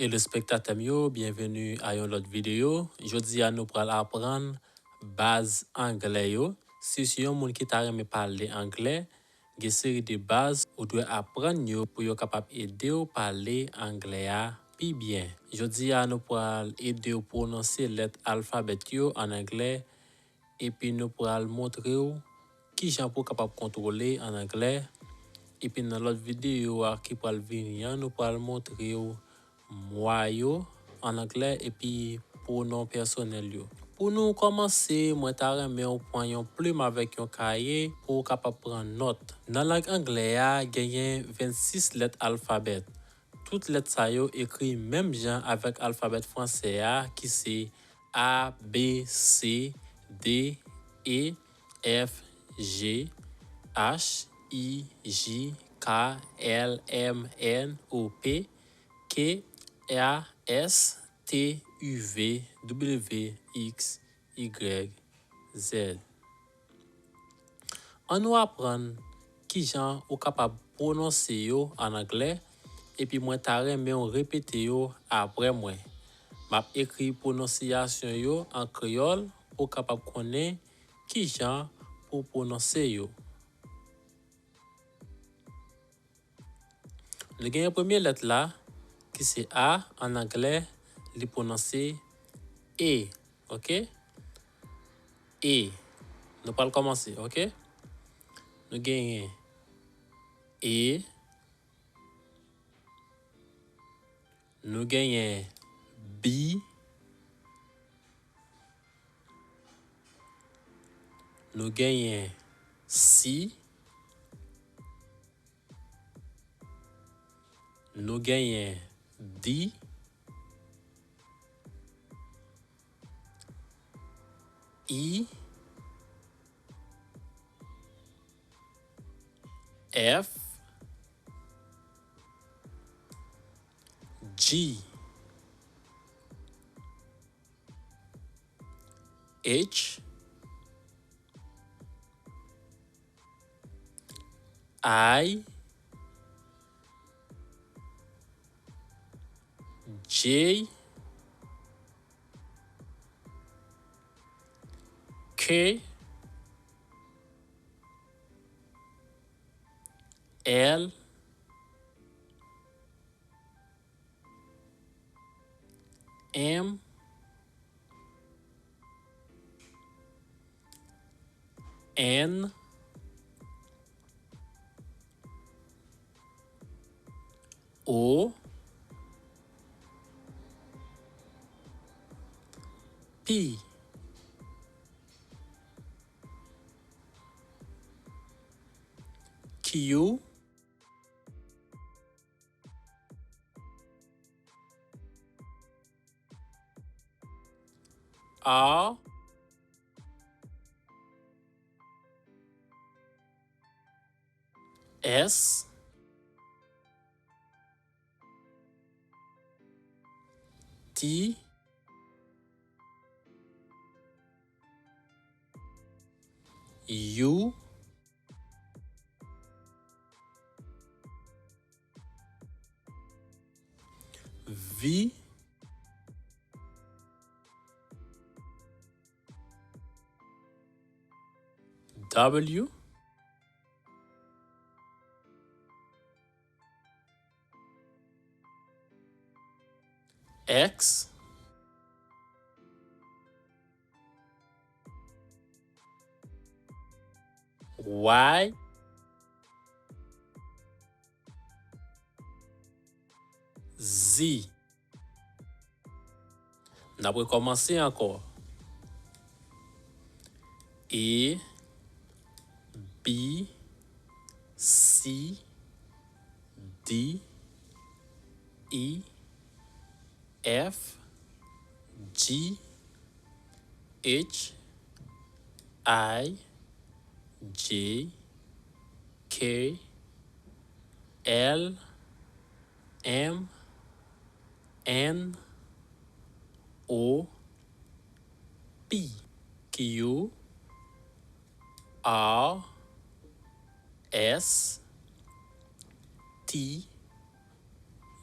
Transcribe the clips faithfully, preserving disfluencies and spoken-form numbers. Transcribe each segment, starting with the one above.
Hello espektatè m yo, byenveni a yon lòt videyo. Jodi a nou pral aprann baz anglè yo. Si w se yon moun ki ta renmen pale anglè, gen seri de baz ou dwe aprann yo pou yo kapab ede w pale anglè a pi byen. Jodi a nou pral ede w pwononse lèt alfabèt yo an anglè, epi nou pral montre w kijan pou w kapab kontwole an anglè. Epi nan lòt videyo a ki pral vini an, nou pral montre w mwa yo an anglè epi pwonon pèsonèl yo. Pou nou kòmanse, mwen ta renmen w pran yon plim avèk yon kaye pou w kapab pran nòt. Nan lang anglè a, genyen vennsis lèt alfabèt. Tout lèt sa yo ekri menm jan avèk alfabèt fransè a, ki se A, B, C, D, E, F, G, H, I, J, K, L, M, N, O, P, Q, R, S, T, U, V, W, X, Y, Z. Ann nou aprann kijan ou kapab pwononse yo an anglè, epi mwen ta renmen w repete yo apre mwen. M ap ekri pwononsiyasyon yo an kreyòl pou w kapab konnen kijan pou w pwononse yo. Nou genyen premye lèt la, ki se A, an anglè, li pwononse E, oke? E. Nou pral kòmanse, oke? Nou genyen E, nou genyen B, nou genyen C, nou genyen D, E, F, G, H, I, J, K, L, M, N, O, P, Q, R, S, T, U, V, W, X, Y, Z. N ap rekòmanse ankò. A, B, C, D, E, F, G, H, I, J, K, L, M, N, O, P, Q, R, S, T,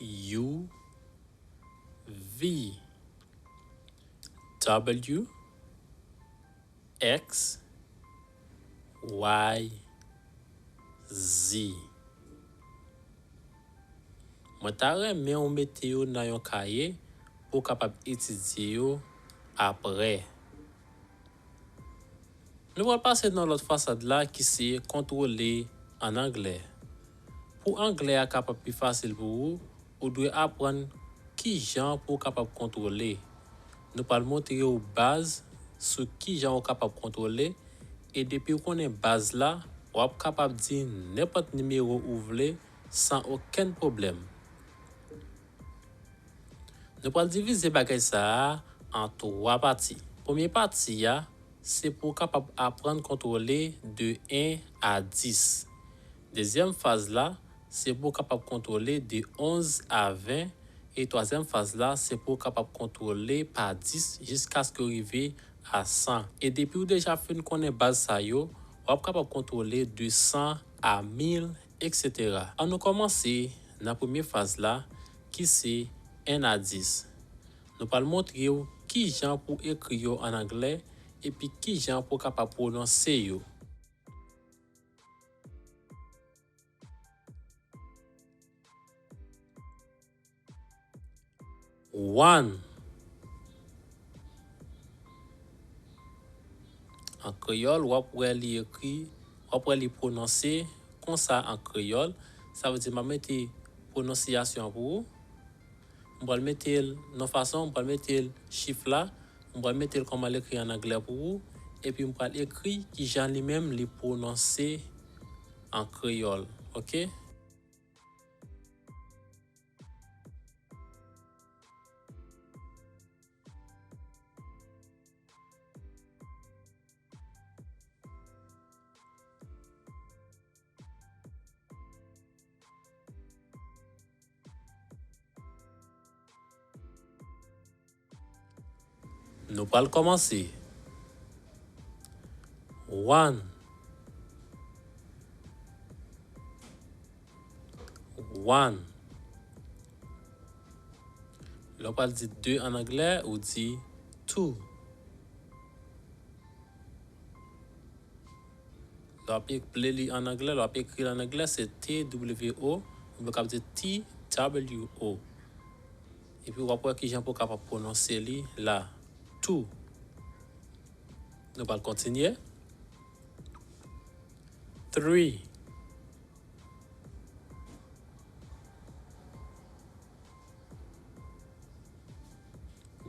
U, V, W, X, Y, Z. Mwen ta renmen w mete yo nan yon kaye pou w kapab etidye yo apre. Nou pral pase nan lòt fasad la ki se kontwole an anglè. Pou anglè a kapab pi fasil pou ou, ou dwe aprann kijan pou w kapab kontwole. Nou pral montre w baz sou kijan ou kapab kontwole, e depi w konnen baz la, w ap kapab di nenpòt nimewo ou vle san okenn pwoblèm. Nou pral divize bagay sa a an twa pati. Premye pati a, se pou w kapab aprann kontwole de en a dis. Dezyèm faz la, se pou w kapab kontwole de onz a ven. E twazyèm faz la, se pou w kapab kontwole pa dis jiskaske w rive a san. E depi w deja fin konnen baz sa yo, w ap kapab kontwole de san a mil, etsetera. Ann nou kòmanse nan premye faz la, ki se en a dis. Nou pral montre w kijan pou w ekri yo an anglè epi kijan pou w kapab pwononse yo. One. An kreyòl, w ap wè li ekri, w ap wè li pwononse konsa an kreyòl. Sa vle di, m ap mete pwononsiyasyon an pou ou. M pral mete l nan fason, m pral mete l chif la, m pral mete l kòman l ekri an anglè pou ou, epi m pral ekri kijan li menm li pwononse an kreyòl, oke? Nou pral kòmanse. One. One. Lè w pral di de an anglè, ou di two. Lè w ap ek-, li li an anglè, lè w ap ekri l an anglè, se T W O, oubyen w kab di T W O. Epi w ap wè kijan pou w kapab pwononse li la. Two. Nou pral kontinye. Three.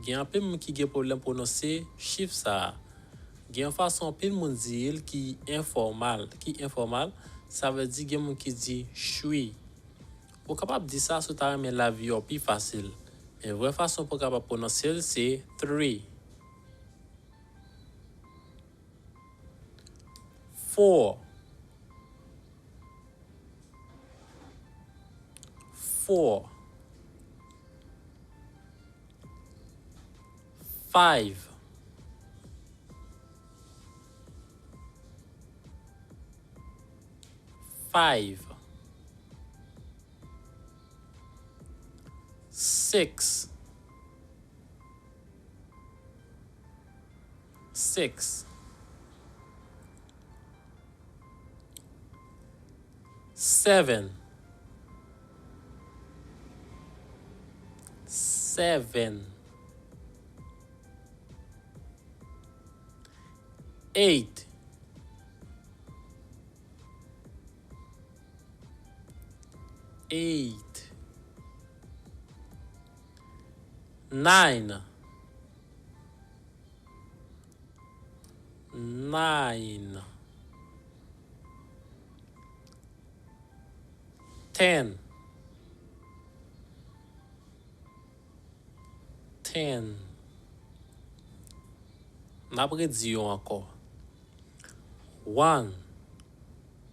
Gen anpil moun ki gen pwoblèm pwononse chif sa a. Gen yon fason anpil moun di l ki enfòmal. Ki enfòmal, sa vle di gen moun ki di chwi. Ou kapab di sa si w ta renmen lavi w pi fasil. Men vrè fason pou w kapab pwononse l se three. Four. Four. Five. Five. Six. Six. Seven. Seven. Eight. Eight. Nine. Nine. Ten. Ten. N ap redi yo ankò. One,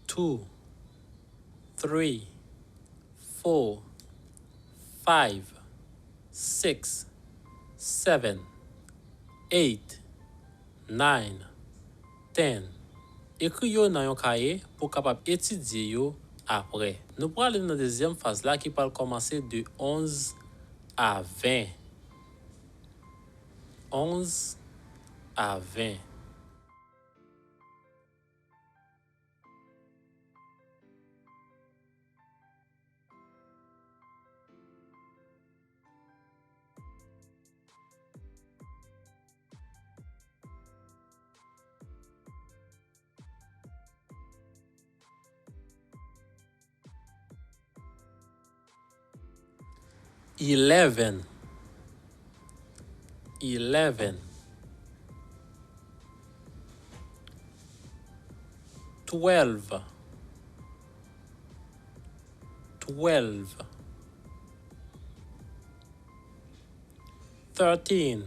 two, three, four, five, six, seven, eight, nine, ten. Ekri yo nan yon kaye pou w kapab etidye yo apre. Nou prale nan dezyèm faz la ki pral kòmanse de onz a ven. Onz a ven. Eleven. Eleven. Twelve. Twelve. Thirteen.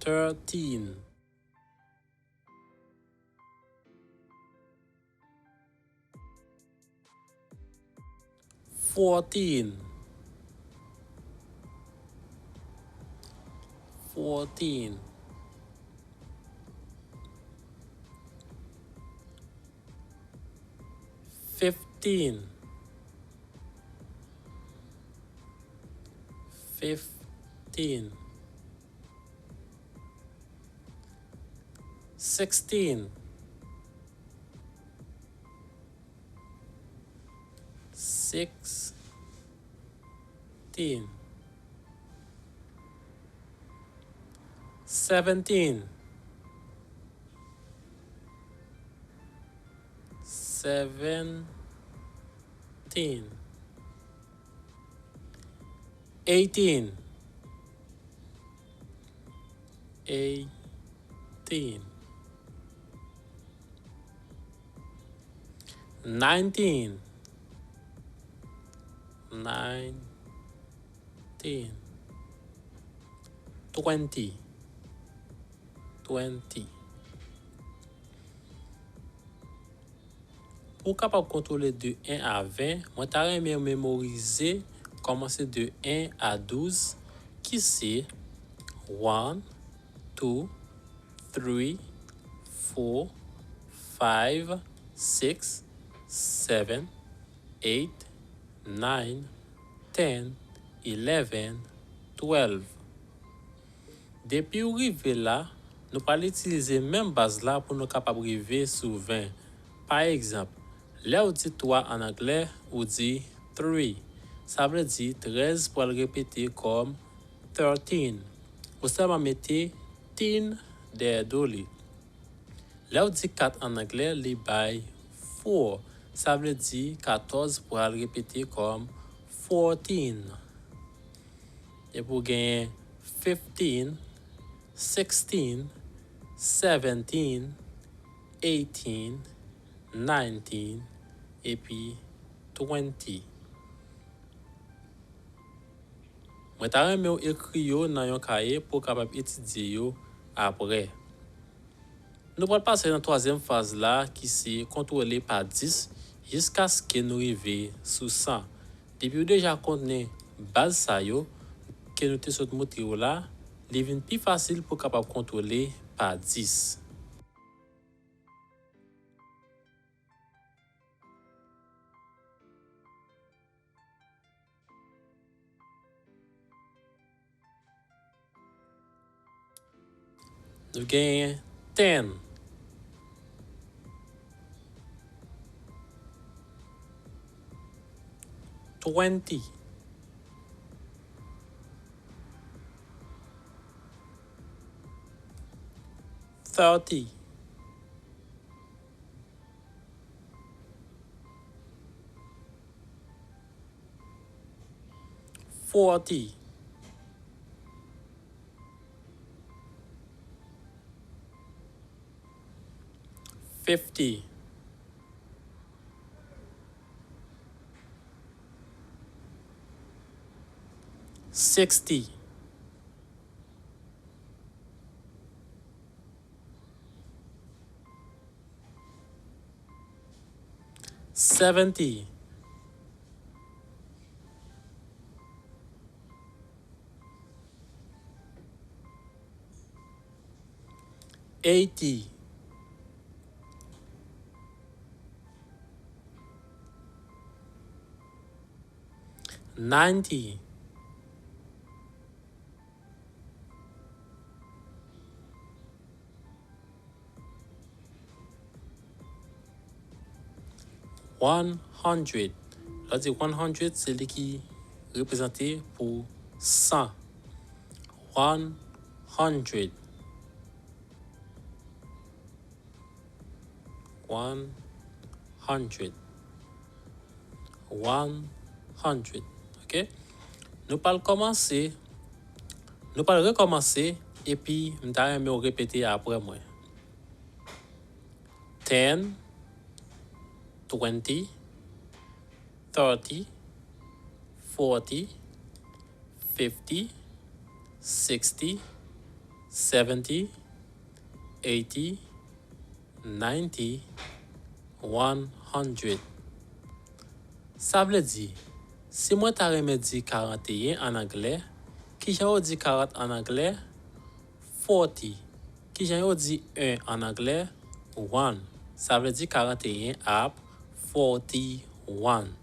Thirteen. Fourteen. Fourteen. Fifteen. Fifteen. Sixteen. Sixteen. Seventeen. Seventeen. Eighteen. Eighteen. Nineteen. Nineteen. Twenty. Twenty. Pou w kapab kontwole de en a ven, mwen ta renmen w memorize kòmanse de en a douz, ki se one, two, three, four, five, six, seven, eight, nine, ten, eleven, twelve. Depi w rive la, nou pral itilize menm baz la pou nou kapab rive sou ven. Pa egzanp, lè w di twa ann anglè, ou di three. Sa vle di trèz pral repete kòm thirteen. Ou sèlman mete teen dèyè do li. Lè w di kat ann anglè, li bay four. Sa vle di katòz pral repete kòm fourteen. Epi w genyen fifteen, sixteen, seventeen, eighteen, nineteen, epi twenty. Mwen ta renmen w ekri yo nan yon kaye pou w kapab etidye yo apre. Nou pral pase nan twazyèm faz la, ki se kontwole pa dis, jiskaske nou rive sou san. Depi w deja konnen baz sa yo ke nou te sot montre w la, li vin pi fasil pou w kapab kontwole pa dis. Nou genyen ten, twenty, thirty, forty, fifty, sixty, seventy, eighty, Ninety. One hundred. Lè w di one hundred, se li ki reprezante pou san. One hundred. One hundred. One hundred. Ok? Nou pral kòmanse. Nou pral rekòmanse. Epi, m ta renmen w repete apre mwen. Ten, twenty, thirty, forty, fifty, sixty, seventy, eighty, ninety, one hundred. Sa vle di, si mwen ta renmen di karanteyen ann anglè, kijan yo di karant ann anglè? Forty. Kijan yo di en ann anglè? One. Sa vle di karanteyen ap forty-one.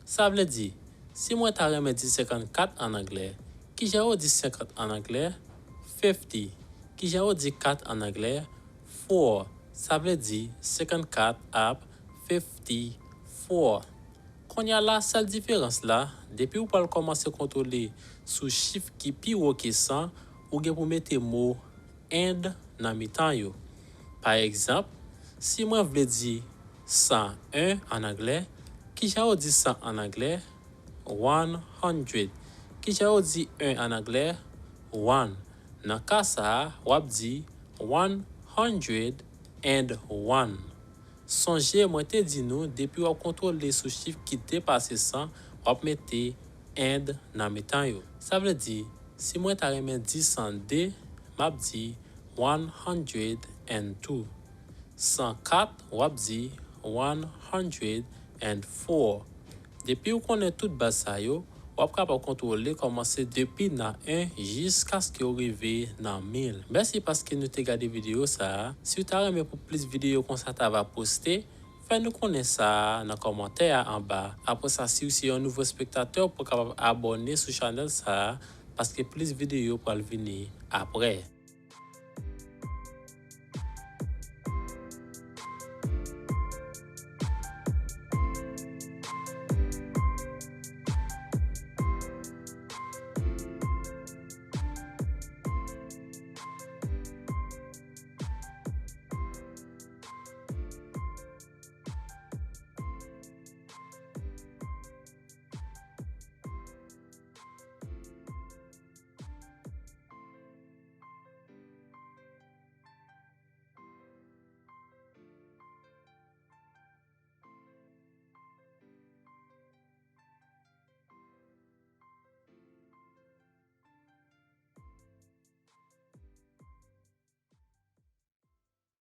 Sa vle di, si mwen ta renmen di senkannkat ann anglè, kijan yo di senkant ann anglè? Fifty. Kijan yo di kat ann anglè? Four. Sa vle di senkannkat ap fifty-four. Kounye a la, sèl diferans la, depi w pral kòmanse kontwole sou chif ki pi wo ke san, ou gen pou mete mo and nan mitan yo. Pa egzanp, si mwen vle di san en ann anglè, kijan yo di san ann anglè? One hundred. Kijan yo di en ann anglè? One. Nan ka sa a, w ap di one hundred and one. Sonje, mwen te di nou, depi w ap kontwole sou chif ki depase san, w ap mete and nan mitan yo. Sa vle di, si mwen ta renmen di san de, m ap di one hundred and two. San kat, w ap di one hundred and four. Depi w konnen tout baz sa yo, w ap kapab kontwole kòmanse depi nan en jiskaske w rive nan mil. Mèsi paske nou te gade videyo sa a. Si w ta renmen pou plis videyo konsa ta va poste, fè nou konnen sa a nan kòmantè a anba. Apre sa, si w se yon nouvo espektatè, w pou kapab abòne sou chanèl sa a, paske plis videyo pral vini apre.